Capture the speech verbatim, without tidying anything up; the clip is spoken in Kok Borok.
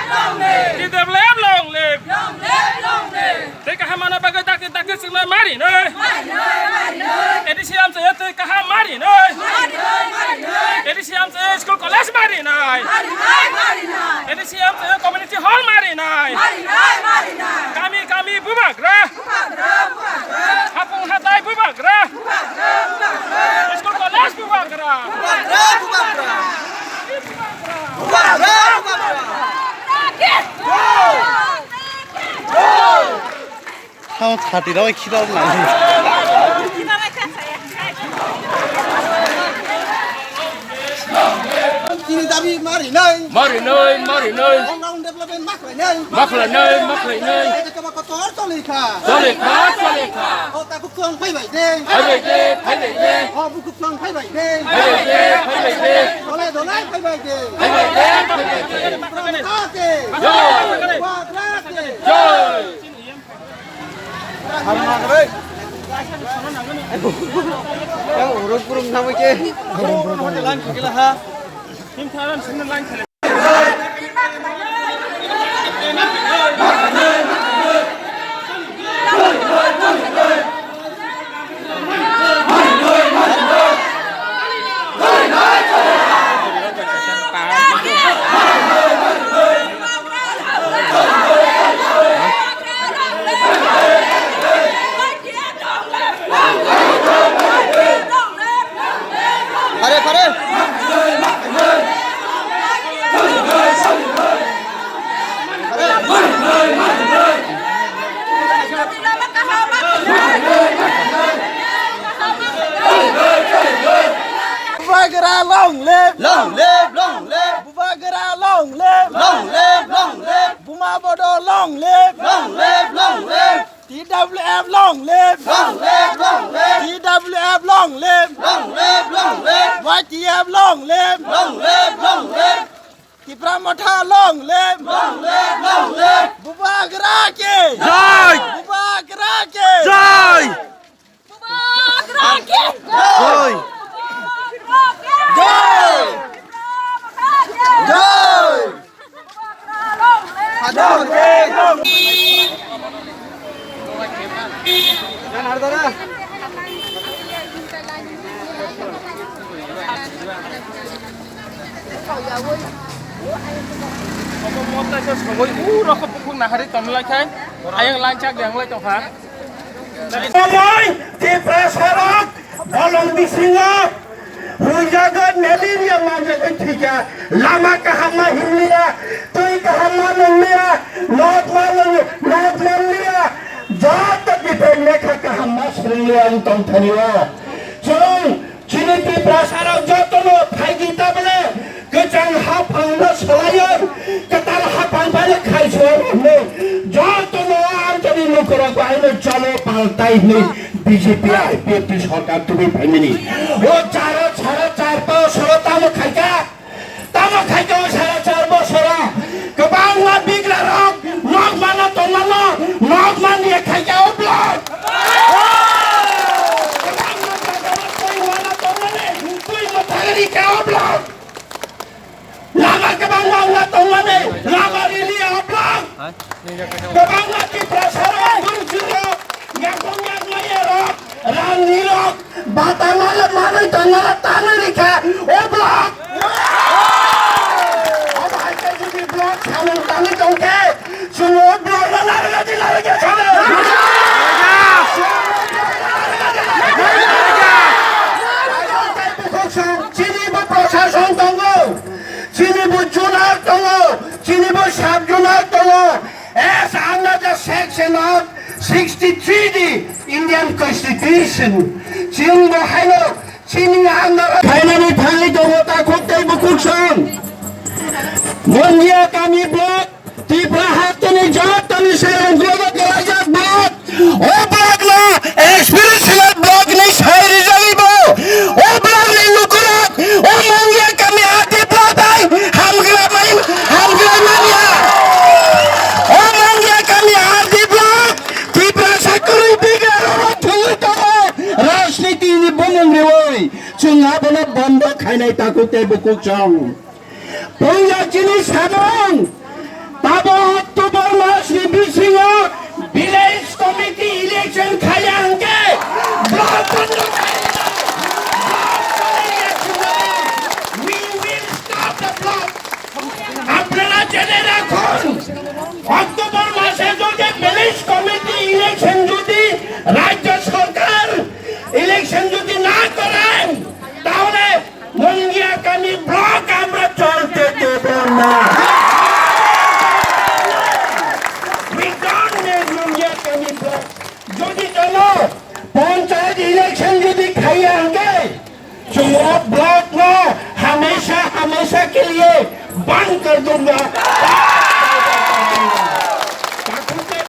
T W F long live! Tei kaham mana bagwi dakti dakti chwngno mari noi. A D C amchaio tei kaham mari noi. A D C amchaio school college mari noi. A D C amchaio community hall mari noi. Kami kami bubagra. Hapung hatai bubagra. School college bubagra. Tamo chati rok khirok nang. Chini dabi mari nai. Mari nai, mari nai. Ong ong development mak lai nai. Mak lai nai, mak lai nai. Ete kama kotor choli kha. Choli kha, choli kha. O ta bukong phai bai de. Phai bai de, phai bai de. O bukong phai bai de. Phai bai de, phai bai de. Dole dole phai bai de. Phai bai de, phai bai de. Bubagra ke. Jai. Bubagra ke. Jai. Yang urut burung nama ke? Phare, phare. Bubagra long live! Long live, long live! Bubagra long live! Long live, long live! Buma Bodo long live! Long live, long live! T W F long live! Long live, long live! T W F long live! Long live, long live! Y T F long live! Long live, long live! Tipra Motha long live! Long live, long live! Bubagra ke! Jai! Bubagra ke! Jai! Bubagra ke! Jai! Bubagra ke! Jai! Bubagra ke! Jai! Obo mota se sogoi u rokho bukhuk nahari tonlai khai ayang lanchak yang lai tongkha. Omo Tiprasa rok bolong bisingo huijago, malaria manjagwi thwikha, lama kaham ma hinliya, twi kaham ma nwngliya, nok ma nwng-, nok manliya, joto bipor lekha kaham ma swrwngliya wng tongthani o. Chwng Chini Tiprasarok jotono phaidi tabole kwchang haphangno swlaiwi kwtal haphang phano khaiswrwngmung. Jotono amchani lukurok baino chalo paltai hinwi B J P I P F T sorkar tubui phaimani. O charo charo char bosoro tamo khaikha? Tamo khaikhe o sara char bosoro kwbangma bigrarok nok mana tongmano, nok manliya khaikhe o block. Kwbangma jagarok twi mana tongmani, twi mwthangri khe o block. Lama kwbangma wngna tongmani, lama riliya o block. Kwbangma Tiprasarok, Bwrwsirok, yakung yakmayarok, rang nirok, bata mala manwi tongmala tanwi rikha, o block. Obo hai khe jodi block samung tangwi tongkhe, chwng o block no narwkna di narwkya sano. Chini bo prosason tongo, chini bo junar tongo, chini bo sub junar tongo. As under the section of sixty-three D Indian Constitution, chwng bo haino chini under khainani thangwi tongo takhuk tei bukhuk song. Mongia kami block, Tipra hasteni jotoni serang grogo kelaijak block. O block no aspirational block ni sai rijagwi bo. O block ni lukurok o Mongia kami R D block bai hamgra mai hamgra manya. O Mongia kami R D block Tiprasa kwrwi bigra rok thwngwi tongo. Rajniti ni bumung riwi chwng abono bondo khainai takhuk tei bukhuk song. Pungya chini samung. ये ब्लॉक को हमेशा हमेशा के लिए बंद कर दूंगा।